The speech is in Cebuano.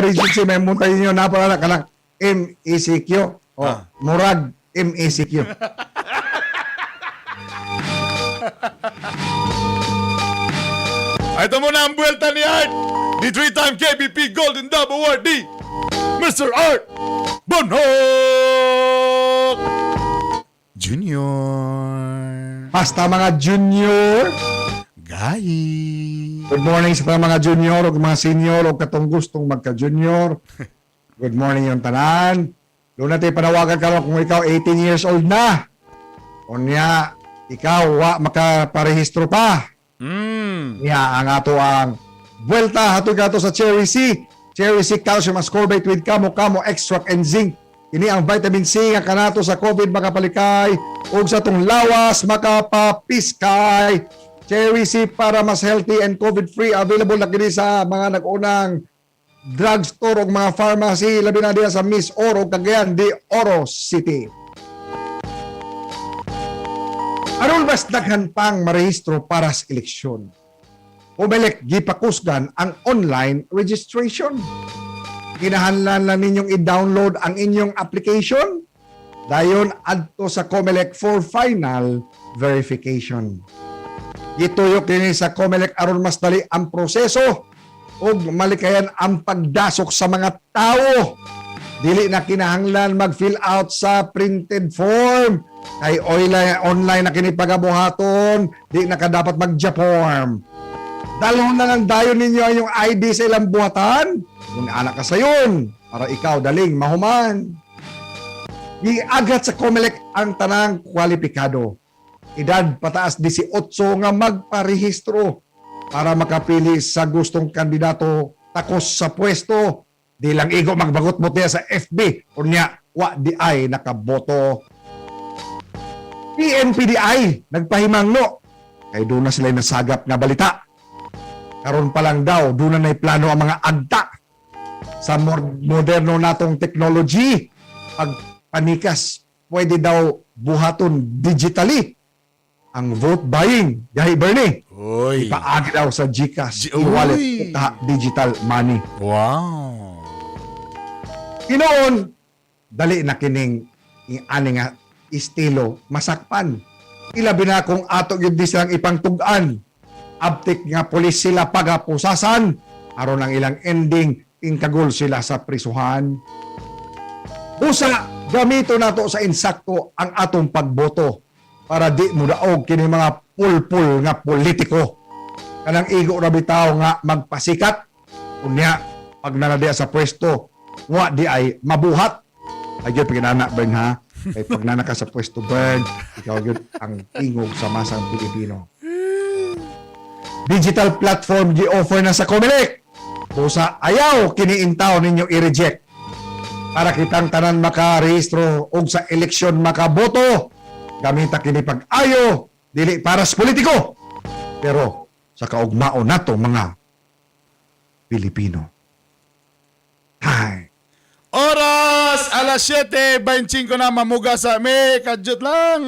Regency may munta ninyo na pala kanang MECQ. Oh, murag MECQ. Ito muna ang buwelta ni Art, the three-time KBP Golden Dub Awardee, Mr. Art Bonhoc Junior. Basta mga junior. Gayi. Good morning sa mga junior o mga senior o katong gustong magka-junior. Good morning yung tanan. Doon natin panawagan karon kung ikaw 18 years old na. Unya, ikaw wa makaparehistro pa. Niya ang ato ang buwelta hatoy kato sa Cherry C. Cherry C Calcium Ascorbate with Kamo Kamo Extract and Zinc. Kini ang vitamin C nga kanato sa COVID makapalikay ug sa tong lawas makapapiskay. Cherry C para mas healthy and COVID-free, available na kini sa mga nag-unang drugstore ug mga pharmacy, labi na diha sa Miss Oro, Cagayan de Oro City. Aron mas daghan pang marehistro para sa eleksyon, Comelec gipakusgan ang online registration. Kinahanglan lang ninyong i-download ang inyong application. Dayon adto sa Comelec for final verification. Gituyok kini sa Comelec aron mas dali ang proseso ug malikayan ang pagdasok sa mga tao. Dili na kinahanglan mag-fill out sa printed form. Kay online na kini pagabuhaton, di na ka dapat mag-Japorm. Dalhon na lang dayon ninyo ang inyong ID sa ilang buhatan. Kung anak ka sayon, para ikaw daling mahuman. Giagat sa COMELEC ang tanang kwalipikado. Edad pataas 18 nga magparehistro para makapili sa gustong kandidato takos sa pwesto. Di lang igo magbagot mo tiya sa FB. Unya, wa di ay nakaboto. PNPDI, nagpahimangno. Kay doon na sila nasagap nga balita. Karon pa lang daw, doon na plano ang mga agta sa moderno natong technology. Pag panikas, pwede daw buhaton digitally ang vote buying. Gahi Bernie, Uy. paagi daw sa GCash, e-wallet, Uy. digital money. Wow. Hinoon, dali na kining ani nga estilo masakpan. Ilabi na kung ato gyud di silang ipangtug-an. Abtik nga pulis sila pagapusasan aron ang ilang ending inkagol sila sa prisuhan. Busa gamito nato sa insakto ang atong pagboto para di mo daog kini mga pulpul nga politiko. Kanang igo ra bitaw nga magpasikat, unya pag nanadiya sa pwesto wa di ay mabuhat. Ay gyud paginana, Bern, ha, kay pag nana ka sa pwesto, Bern, ikaw gyud ang tingog sa masang Pilipino. Digital platform gi-offer na sa COMELEC. Busa ayaw kini intaw ninyo i-reject para kitang tanan makarehistro og sa eleksyon makaboto. Gamita kini pag-ayo, dili para sa politiko pero sa kaugmao nato mga Pilipino. Hi. Oras alas 7:25 na mamuga sa me kadyot lang.